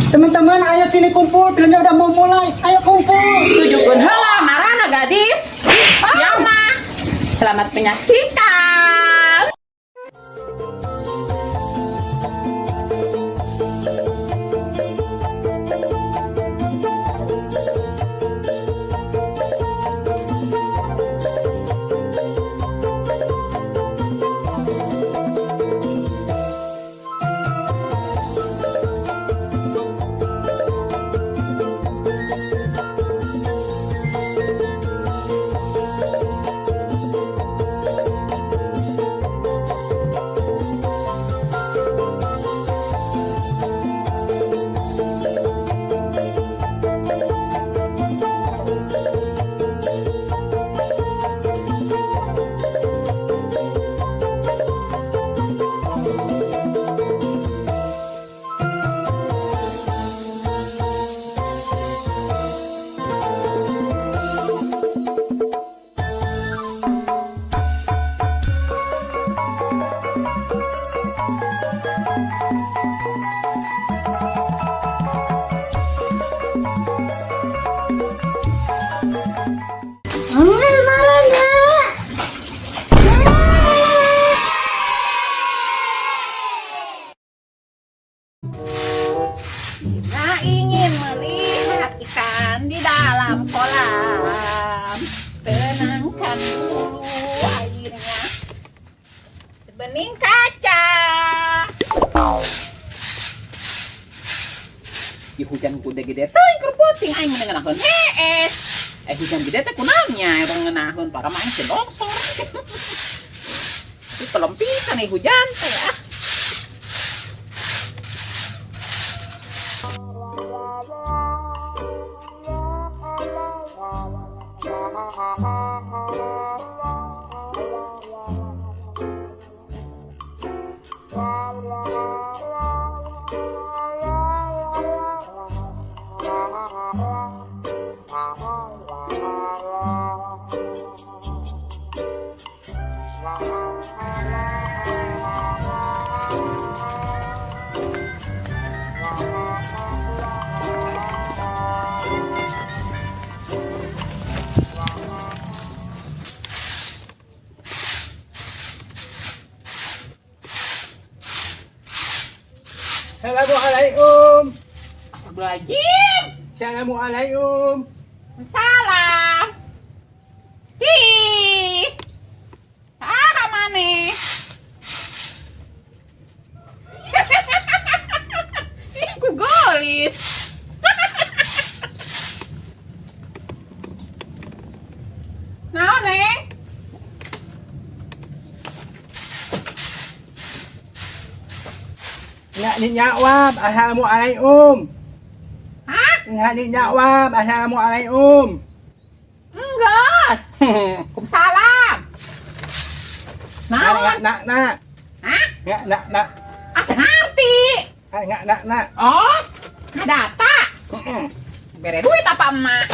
Teman-teman, ayo sini kumpul, filmnya udah mau mulai. Ayo kumpul. Tujukeun heula marana gadis. Siapa? Selamat menyaksikan. Kita ingin melihat ikan di dalam kolam. Tenangkan dulu airnya. Sebening kaca. Di hujan kuda gede teh keur peuting aing mending ngeunaheun hees. Eh hujan gede teh kunaonnya urang ngeunaheun para mah aing teh longsor. Tapi pelempitan nih hujan teh ah. Assalamualaikum. Astagfirullahaladzim. Assalamualaikum. Salam. Hi. Saha maneh? Ih, ku golis. Naon, Neng? Nggak dijawab. Assalamualaikum. Hah? Nggak dijawab. Assalamualaikum. Enggeus. Waalaikumsalam. Naon? Nggak nak nak. Hah? Nggak nak nak. Ah, teu ngarti. Nggak nak nak. Oh, ngadata. Bere duit apa emak?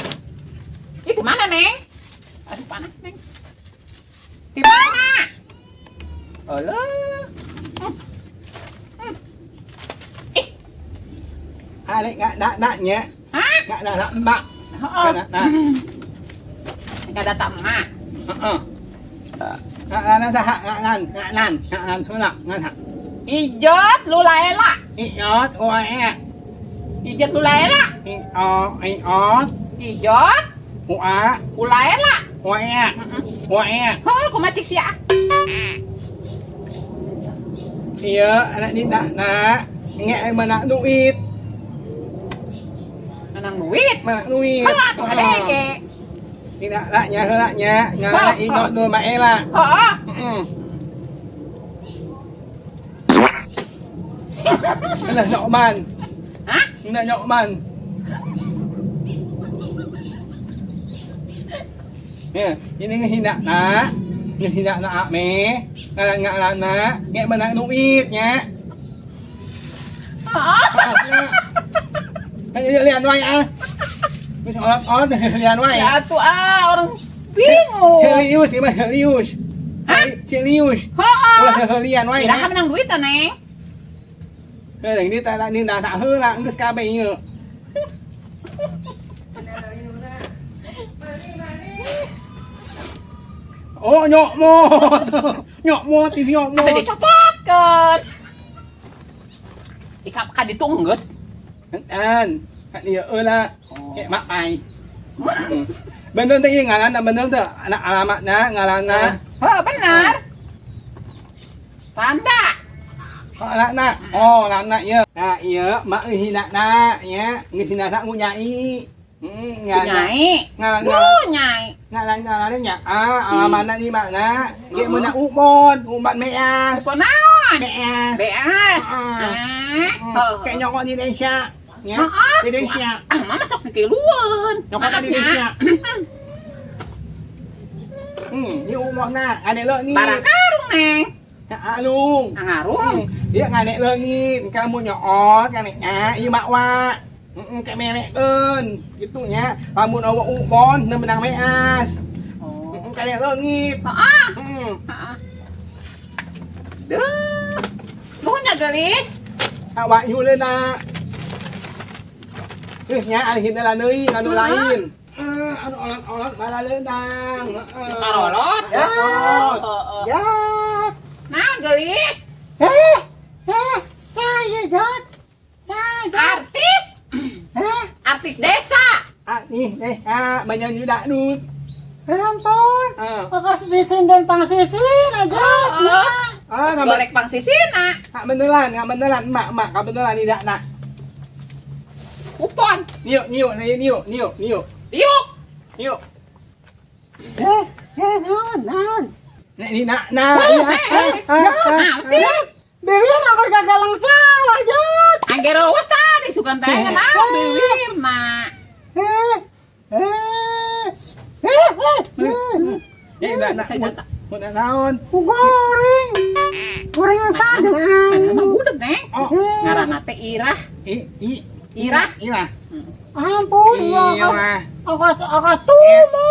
Itu mana, Neng? Aduh, panas, Neng. Di mana? Alah. Eh, Ah, nggak nak naknya. Hah? Nggak nak nak emak. Oh, Nggak nak nak. Nggak data emak. Heeh. Nggak nak saha nggak nan nggak nan nggak nan heula ngan hak. Ijot lulaela. Iot oe. Ijot lulaela. I o iot Ijot ua ulaela. oe Heeh. oe. Heuh, kumaha cik sia? Iya, anak ni nak nak. Nggak menak duit. Menang duit. Menak duit. Heuh, atuh adege. Tidak laknya heulanya, ngalah ingot nu maela. Heeh. Heeh. Nah, Nokman. Hah? Nah, Nokman. Ya, ini ngehina nak. Ngehina nak ame. Ngalah ngalah nak, nggak menak duit nya. Heeh. Ayo lihat wae ah. Wis olot-olot lihat wae. Ya atuh ah, orang bingung. Serius, mah serius. Hah? Serius. Heeh. Ulah heulian wae. Iraha menang duit, ah, Neng? Heuh ini teh ini dah heula geus kabeh ieu. Oh, nyok mot. Nyok mot, ini nyok Asa mot. dicopotkeun. Ika ka ditu geus. An, kan ieu heula. Kayak mak ai. Bener teh ieu ngaranna bener teh anak alamatna ngaranna. Heuh, benar. Randa. Oh, alatna. Oh, alatna ieu. Nah, ieu mak ngeuhinana nya, ngeuhinana ku nyai. Ngaranna. Nyai. Ngaranna. Duh, nyai. Ngaranna nya. Ah, alamatna di mana? Ge meunang umon, umat meas. Kupon naon? Meas. Beas. Heeh. Ah. Kayak nyokot di desa. Nya, Heeh. di desa. Ah, mama sok kikilueun. Nyokot di desa. Ini umotna, ane leungit. Barang karung, Neng. Alung. Ngarung. Dia nganek leungit, kamu nyokot kaneknya, ieu makwa. Heeh, kayak melekeun gitu nya. Lamun awak umon teu menang meas. Oh. Heeh, kanek leungit. Heeh. Heeh. Heeh. Duh. Nuhun nya geulis. Awak nyuleuna. Eh nya alihin lah deui anu lain. Eh anu olot-olot balaleunang. Heeh. Karolot. Ya. Heeh. Jat. Naon geulis? Eh, eh, saya Jat. Saya Jat. Artis. Eh, Artis desa. Ah nih eh ah banyak dangdut. ampun. Ah. Pokok disinden pangsisin aja. Heeh. Ah, Terus nggak golek pangsisina. nggak beneran, nggak beneran, mak, mak, nggak beneran tidak nak. Kupon. Niuk, niuk, niuk, niuk, niuk, niuk, Diuk. niuk. Eh, eh, naon, naon. Nih, ini nak, nak, ini, ah, ah, ah, ah. Naon sih? Bibir aku gagalang salah, Jat. Anggero was tadi sugan teh naon bibirna. Eh, eh, eh, eh, eh. Ini nak, nak, Bisa jatah. mau nak naon? Goreng. Gorengan saja, Mana mah gudeg, Neng. Oh, Eh, Ngaranna teh Irah. i, i, Irah. Irah. ampun, iya. Iya lah. Aku aku tuh.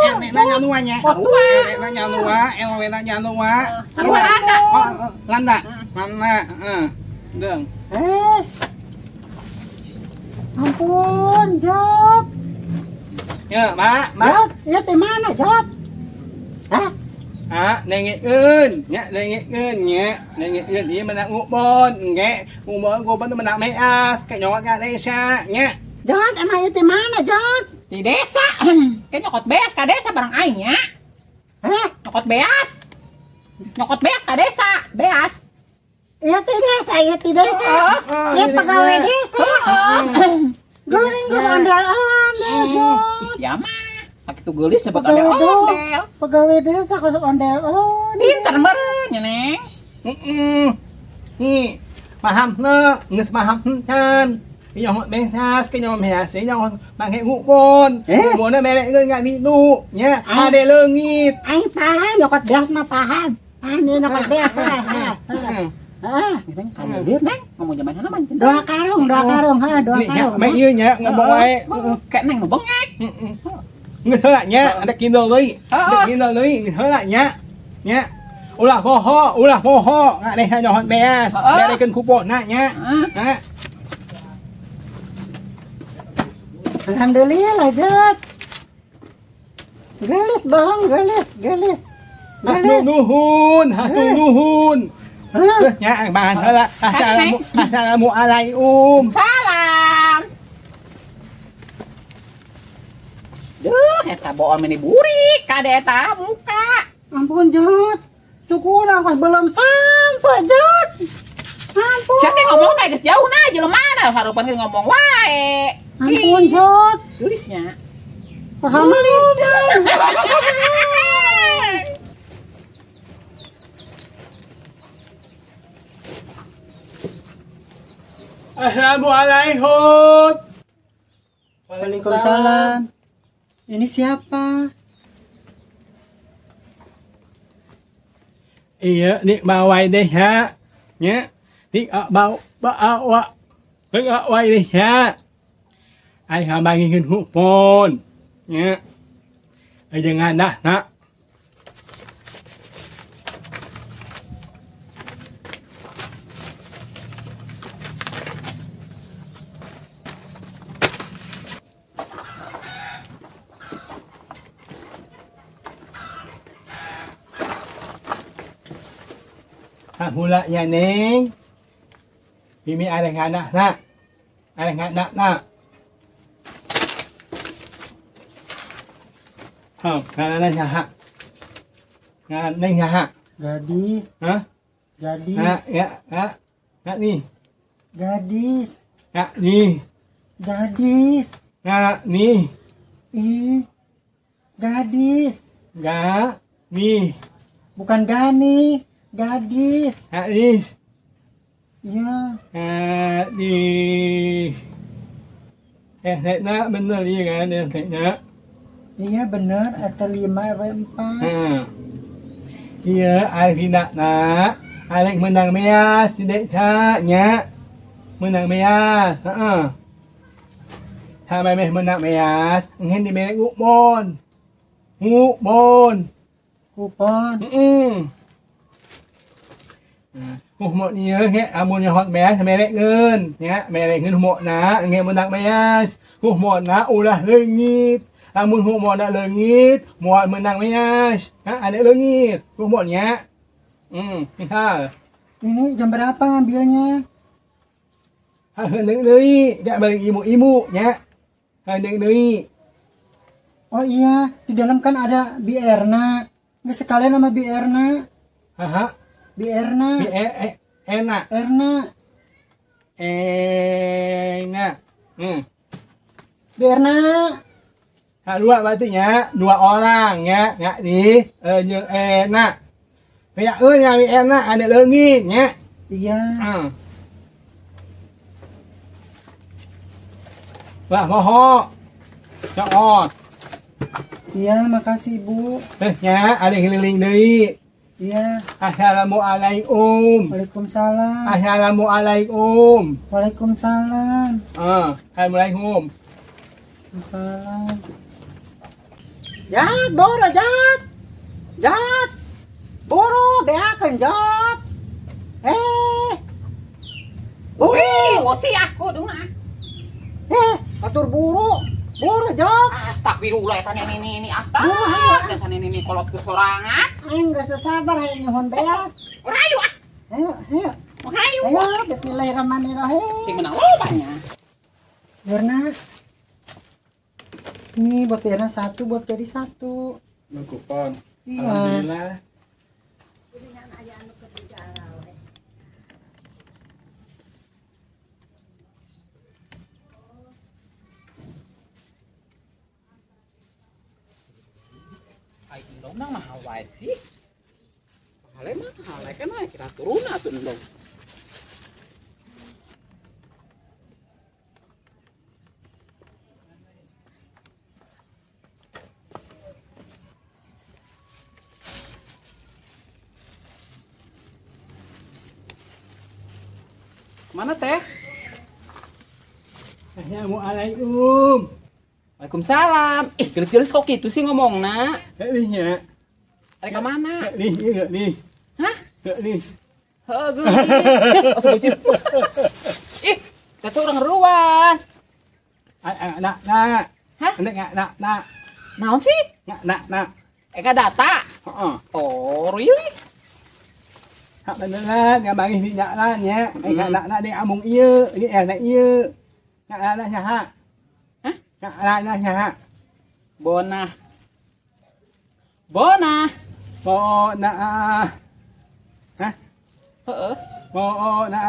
Eh, nek nyanuanya. Sarua. Nek nyanua, eh, nek nyanua. Sarua Landa. Oh, landa. Mana? Heeh. Deng. Eh. Ampun, Jat. Ya, mak, mak. Jat, ya di mana, Jat? Hah? Ah, nengekeun, nya nengekeun nya, nengekeun ieu menang ngupon, nge, ngupon ngupon teh menang meas, kayak nyokot ka desa, nya. Jat, emang itu di mana, Jat? Di desa. Kayak nyokot beas ka desa barang aing nya. Hah? Nyokot beas. Nyokot beas ka desa, beas. Iya di desa, iya di desa. Ah, Iya ini pegawai nya. desa. Goreng gue ondel-ondel, Jat. Ih, sia mah. Sakitu geulis sebut Pegawai ondel-ondel. Pegawai desa kok ondel-ondel. Pinter meureun nya, Neng. Heeh. Nih, paham teu? Geus paham can. Nyokot beas, ke nyokot beas, nyokot make ngupon. Eh? Nguponna merekeun ka ditu, nya, ade leungit. Aing paham, nyokot beas mah paham. Paham dia nyokot beas. Ha, ha, Heeh. ha. Neng, kamu Neng. Ngomong zaman mana mah. Dua karung, ha, dua Nih, nya, karung. mek ieu nya ngomong wae. Heeh. Kayak Neng nu bengek. Heeh. Geus heula nya, ada kindle deui. Ada kindle deui, geus heula nya. Nya. Ulah poho, ulah poho, ngadeh nyohot beas, Heeh. berekeun kuponna nya. Heeh. Nah, Alhamdulillah, Jat. Gelis bohong, gelis, gelis. hatur Gelis. nuhun, hatur nuhun. Hah? Heuh, nya bahan heula. Assalamu assalamualaikum. Salam. Duh, eta bool meni burik kade eta muka. Ampun, Jat. Syukur aku belum sampai, Jat. Ampun. Sia teh ngomong teh geus jauh nah jelema mana harupan ge ngomong wae. Ampun, Jat. Geulisnya. Alhamdulillah. Assalamualaikum. Waalaikumsalam. Ini siapa? Iya, nih mawai deh ya. Nya, nih bau bawa. Enggak wai deh ya. Ai hambangikeun hupon. Nya. Aja ngandah nak. Hahula nya neng. Mimi ada nganak nak. Ada nganak nak. Oh, ngaranna saha? Ngaran neng saha? Gadis. Hah? Gadis. Ha, ya, ha. Ha nih. Gadis. Ha nih. Gadis. Ha nih. Ih. Gadis. Ga nih. Bukan Gani. Gadis. Ha nih. Iya. Ha nih. Eh, nak bener iya kan? Eh, nak. Iya bener, RT 5 RW 4. Ha. Iya, ari nak nak. Arek menang meas, dek nya. Menang meas, heeh. Sampai meh menang meas, nghen di merek ngukmon. Ngukmon. Kupon. Heeh. Humok ni nge amun hot meas merek ngeun, nya merek ngeun humok na nge menang meas. Humok na ulah leungit. Amun humok na leungit, moal menang meas. Ha ada leungit humok nya. Hal. Ini jam berapa ngambilnya? Ha heung deui, gak balik imu-imu nya. Heung deui. Oh iya, di dalam kan ada Bi Erna. Nggak sekalian sama Bi Erna. Haha. Bi Erna. Bi e e enak. Erna. Enak. Bi Erna. Ha dua berarti nya, dua orang nya, ngak ni jeung enak. Kayak euy nya enak ada leungit nya. Iya. Wah, moho. Cokot. Iya, makasih Bu. Nya, ada keliling deui. Iya. Assalamualaikum. Waalaikumsalam. Assalamualaikum. Waalaikumsalam. Assalamualaikum. Waalaikumsalam. Jat, boro jat. Jat. Boro beakeun jat. Eh. Boro. Wih, wosi aku dong ah. Eh, atur buru. Boro jat. Astagfirullah eta nini nini Buru, hayu, astag. Dasa nini nini kolot ku sorangan. Aing geus sabar hayang nyuhun beas. Rayu ah. Ayo, ayo. Rayu. Ayo, bismillahirrahmanirrahim. Sing menang lobanya. Mirna. Ini buat Mirna satu, buat Ferry satu. Kupon. Iya. Alhamdulillah. Ai endong mah mahal wae sih. Mahal mah mahal kan we kita turun atuh endong. Mana teh? Assalamualaikum. Waalaikumsalam. Ih, gelis-gelis kok gitu sih ngomongna? Nih nya. Rek ka mana? Nih, iya nih. Hah? Nih. Heeh, gelis. Oh, sebut. Ih, teh orang ruas. Nak nak. Hah? Nak nak nak. Naon sih? Nak nak nak. Eka data. Heeh. Oh, really? Hak beneran yang bagi ni nak lah nya. Nak nak nak ni amung ieu, ni nak ieu. Nak nak nak saha? Hah? Nak nak nak saha? Bona. Bona. Bona. Hah? Heeh. Bona.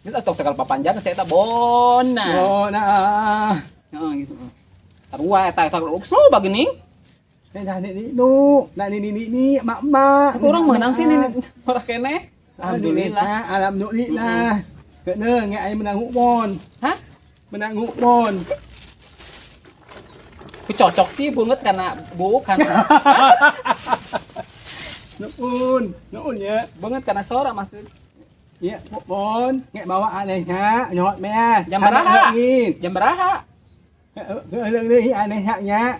Geus atuh sakal papanjang saya eta Bona. Bona. Heeh gitu. Sarua eta eta loba geuning. Ni dah ni ni nu, nak ni ni ni ni mak mak. Tapi orang menang sih nih orang kene. Alhamdulillah. Alhamdulillah. Kena ngai ai menang hukmon. Hah? Menang hukmon. Ku cocok sih banget karena bukan. Nuun, nuun ya. Banget karena sora maksud. Ya, hukmon, ngai bawa anehnya, nyot meh. Jam berapa? Jam berapa? Heeh, deui aneh nya.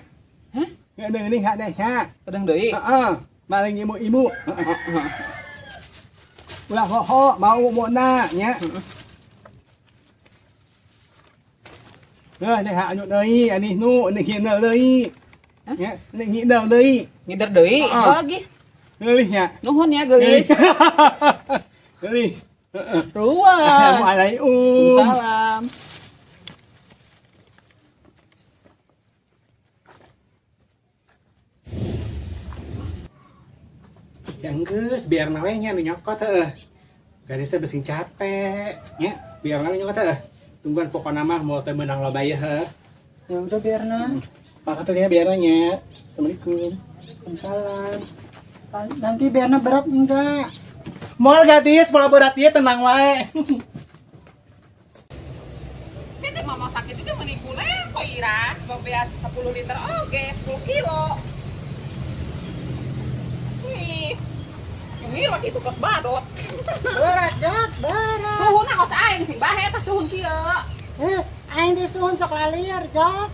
Hah? Heeh, deui aneh nya. Pedang deui. Heeh. Maling ibu-ibu. Ulah hoho mau mona nya. Heuh, ni hak nyut deui, ani nu, ni ngider deui. Nya, ni ngider deui. Ngider deui Heeh. lagi. Geulih nya. Nuhun ya geulis. Geulih. Heeh. Ruas. Assalamualaikum. Salam. Ya geus, biar we nya nu nyokot heuh. Gadisnya besing capek nya, biar we nyokot heuh. Tungguan pokona mah mau teh meunang loba ieu heuh. Ya udah Berna. Pak nya biar nya. Assalamualaikum. Salam. Nanti Berna berat enggak? Moal gadis, moal berat ieu tenang wae. Saya teh mama sakit juga menipu kok Ira. Mau beas 10 liter oke, 10 kilo. Wih. Ini waktu itu kos badot. Berat, Jod, berat. Suhuna kos aing sing bahe eta suhun kieu. Eh, aing disuhun sok lalieur, Jod.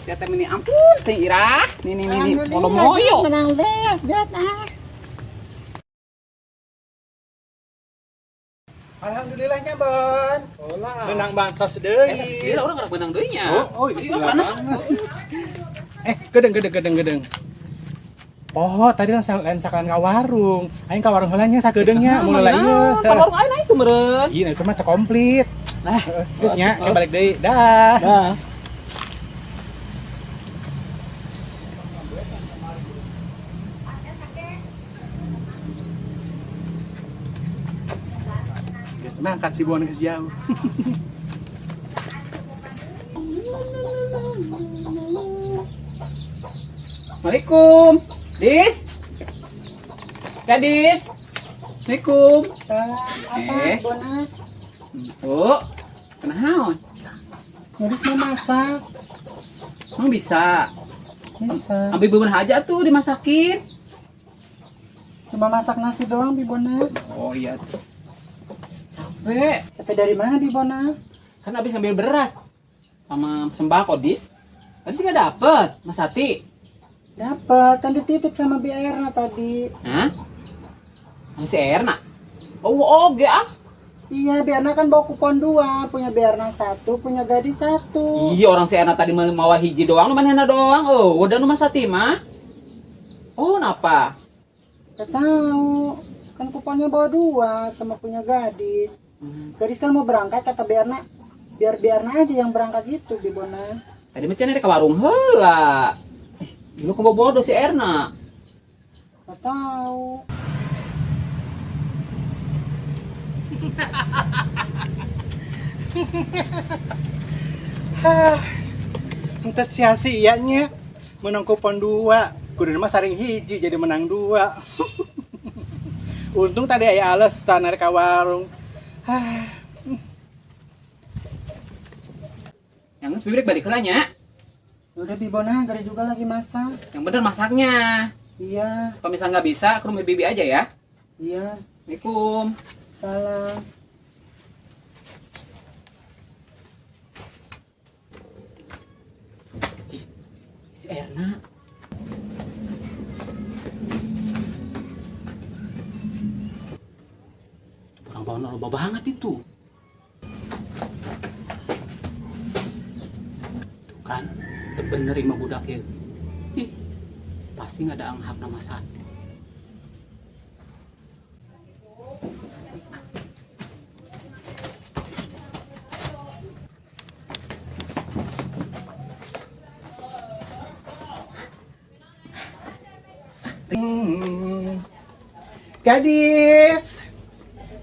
Sia teh meni ampun teh Ira. Nih nih nih nih Alhamdulillah, moyo. Jod, menang beas, Jod. Ah. Alhamdulillahnya, Bon. Hola. Menang bansos deui. Eh, sila orang nggak menang deui nya. Oh, oh, Masih gila panas. banget. Eh, gedeng gedeng gedeng gedeng. Oh, tadi langsung lain sakalan ka warung. Aing ka warung heula nya sakedeung nya, mulai ieu. Ka warung aing naik tuh meureun. Iya, nah, itu mah teu komplit. Nah, Heeh, geus nya, ke balik deui. Dah. Dah. Geus mangkat si Bon geus jauh. Assalamualaikum. Dis. Gadis. Assalamualaikum. Salam, apa, Eh. Bona? Oh, kunaon? Gadis mau masak. Emang bisa? Bisa. Ambil bubur aja tuh dimasakin. Cuma masak nasi doang, Bibona. Oh iya tuh. Capek. Capek dari mana, Bibona? Kan habis ambil beras sama sembako, Dis. Tadi sih nggak dapet, Mas Ati. Dapat, kan dititip sama Bi Erna tadi. Hah? Sama si Erna? Oh, oke ah. Iya, Bi Erna kan bawa kupon dua, punya Bi Erna satu, punya gadis satu. Iya, orang si Erna tadi mau hiji doang, nu manehna doang. Oh, udah nu Mas Ati mah. Oh, napa? Gak tahu, kan kuponnya bawa dua sama punya gadis. Gadis kan mau berangkat kata Bi Erna, biar Bi Erna aja yang berangkat gitu, Bibona. Tadi mah cenah ke warung heula. Eh, lu kok bodoh si Erna. Gak tahu. Hah. Henteu sia-sia nya. Menang kupon dua. Kudu mah saring hiji jadi menang dua. Untung tadi aya alasan arek ka warung. Hah. Yang geus bibir balik heula nya. Udah Bibona, gadis juga lagi masak. Yang bener masaknya. Iya, Kalau misalnya nggak bisa, ke rumah bibi aja ya. iya, Assalamualaikum. salam. Si Erna. Itu barang bawaan loba banget itu. Tuh kan, itu bener imah budak ya. Ih, pasti nggak ada anghap nama sate. Gadis.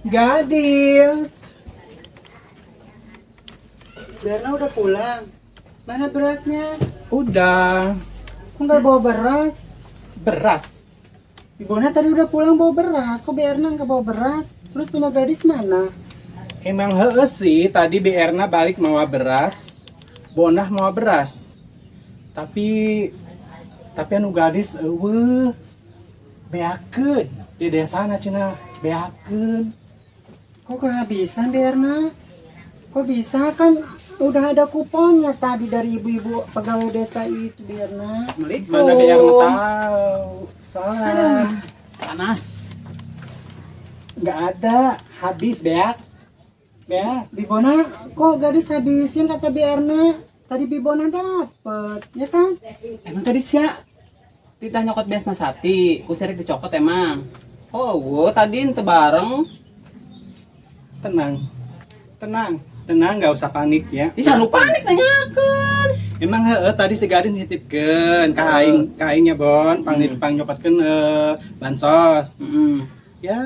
Gadis. Bi Erna udah pulang. Mana berasnya? Udah. Kok nggak bawa beras? Beras. Bibona tadi udah pulang bawa beras. Kok Bi Erna nggak bawa beras? Terus punya gadis mana? Emang heeh sih tadi Bi Erna balik mawa beras. Bonah mawa beras. Tapi anu gadis euweuh beakeun di desa na cenah beakeun. Kok kehabisan Bi Erna? Kok bisa kan udah ada kuponnya tadi dari ibu-ibu pegawai desa itu Bi Erna. Assalamualaikum. Mana Bi Erna tahu. Salah. Panas. Nggak ada, habis beak. Beak. Bibona kok gadis habisin kata Bi Erna. Tadi Bibona dapet, ya kan? Emang tadi sia Titah nyokot beas Mas Sati, ku sia rek dicokot emang. Oh, wo, tadi ente bareng. Tenang. Tenang, tenang, nggak usah panik ya. Bisa nu panik nanyakeun. Emang heeh, tadi si gadis nitipkeun ka aing, ka aingnya Bon, pang pang nyokotkeun bansos. Ya.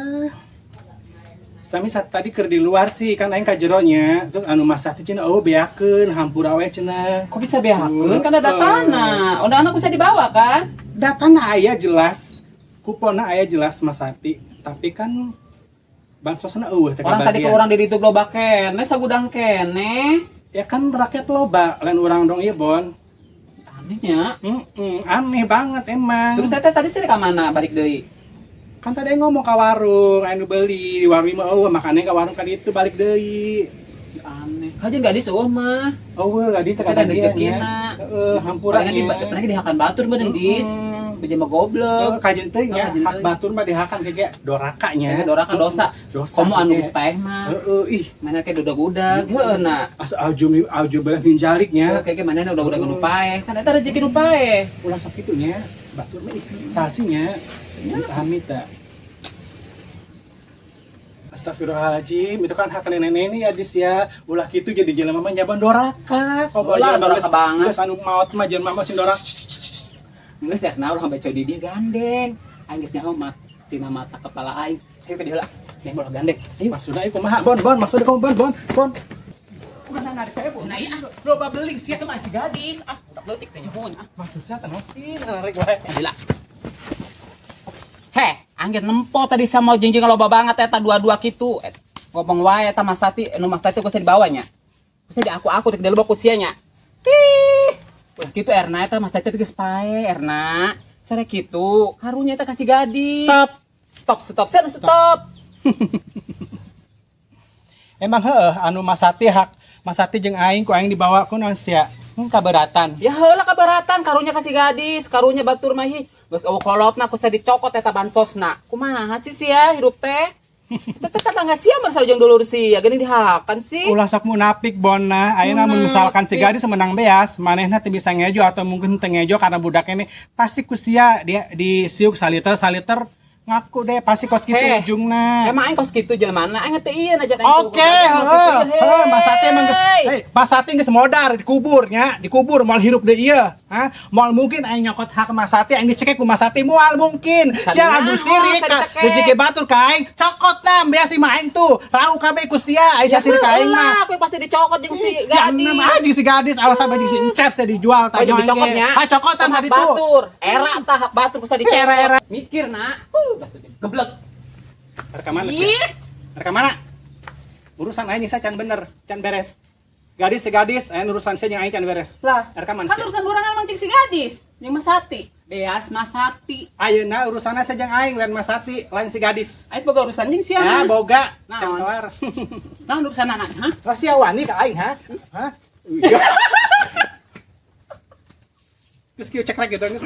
Sami saat tadi keur di luar sih kan aing ka jero nya. Terus anu Mas Sati cenah, oh, beakeun hampura we cenah. Kok bisa beakeun kan ada datana. Undangan bisa dibawa kan? Datana aya jelas, kuponna aya jelas Mas Sati, tapi kan bansosna euweuh teh Orang tadi ke kabagian. orang di ditu loba keneh, sagudang keneh. Ya kan rakyat loba, lain urang dong ieu, Bon. Anehnya. Aneh banget emang. Terus saya teh tadi sih ka mana balik deui? Kan tadi ngomong ke warung, anu beli di warung mah euweuh, makanya ke warung kali itu balik deui. Ya, aneh. Kajian gadis euweuh mah. Euweuh gadis teh Kita ada kabagian rezekina. nya. Heeh, hampura Palingan di palingan dihakan batur meureun, Dis. Bejema mah goblok. Heeh, kajeun teuing nya, Oh, kajeun hak teuing. batur mah dihakan kayak doraka nya. Kayak doraka dosa. Dosa. Komo anu kayak. geus paeh mah. Heeh, ih, Mana kayak udag-udag, heueuh na. Asa aujum aujum belah min nya. Kayak mana udag-udag nu paeh. Kan eta rezeki nu paeh. Ulah sok kitu nya, batur mah ih, sasinya. Amit ta. Astagfirullahaladzim, itu kan hak nenek-nenek ya, Dis, ya. Ulah kitu jadi jelema mah nyaban doraka. Komo Ulah, jelema doraka banget. Geus anu maot mah jelema mah sing doraka. Geus ya, nah urang baca di dia gandeng. Aing geus nyaho mat tina mata kepala aing. Ayo ke dieu heula. Neng bola gandeng. Ayo. Maksudnya ieu kumaha? Bon, Bon, maksudnya kamu, Bon, Bon, Bon. Udah narik kayak Bon. Nah iya, Loba beling sia. itu masih gadis. Ah, udah leutik teh nyaho. Ah, Maksudnya tenosin narik wae. gila. Heh, angger nempo tadi sama jingjing loba banget eta dua-dua kitu. Et, ngomong wae eta Mas Sati, nu Mas Sati ku sia dibawanya. Ku sia di aku-aku di lebok ku sia nya. Ih, ulah kitu Erna, eta Mas Sati geus pae Erna. Sare kitu, karunya eta kasih gadis. Stop. Stop, stop, stop, stop. Emang heeh anu Mas Sati hak Mas Sati jeung aing ku aing dibawa ku naon sia? Kaberatan. Ya heula kabaratan, karunya kasih gadis, karunya batur mah hi. Geus euweuh kolotna ku sia dicokot eta bansosna. Kumaha sih sia hirup teh? Teteh tetangga sia mah sareng dulur sia, geuning dihakan sih. Ulah sok munafik, Bona. Ayeuna mun misalkan si gadis menang beas, manehna teu bisa ngejo atau mungkin teu ngejo karena budak ini pasti ku sia dia disiuk saliter saliter, ngaku deh pasti kos kitu Heh, ujungna. Emang aing kos kitu jelema aing teh ieu aja. Oke, heeh, heeh, Mas Sati emang hei, Mas Sati geus modar dikubur nya, dikubur moal hirup deui ieu. Hah? Moal mungkin aing nyokot hak Mas Sati, aing dicekek ku Mas Sati moal mungkin. Sia lagu sirik ka rezeki batur ka aing, cokot na beas mah aing tuh. Rau kabeh ku sia, aing sia sirik ka aing mah. Aku pasti dicokot jeung si Ya gadis. nama aja si gadis, alasan baju si encep saya dijual Oh, jeung dicokotnya. Ha, cokotan Hak tadi tuh. batur. Era tah hak batur bisa dicokot. Era-era. Mikir nak. Geblek. Rekaman sih. Ih, Rekaman. Urusan aing saya can bener, can beres. Gadis si gadis, aing urusan saya yang aing can beres. Lah, Rekaman kan sih. urusan urang emang cek si gadis, jeung Mas Sati. Beas Mas Sati. Ayeuna urusanna saya jeung aing lain Mas Sati, lain si gadis. Aing boga urusan jeung sia Ya, mah. boga. Can Naon? kelar. Naon urusan anak, hah? Lah sia wani ka aing, ha? Hah? Terus kieu cek lagi dong.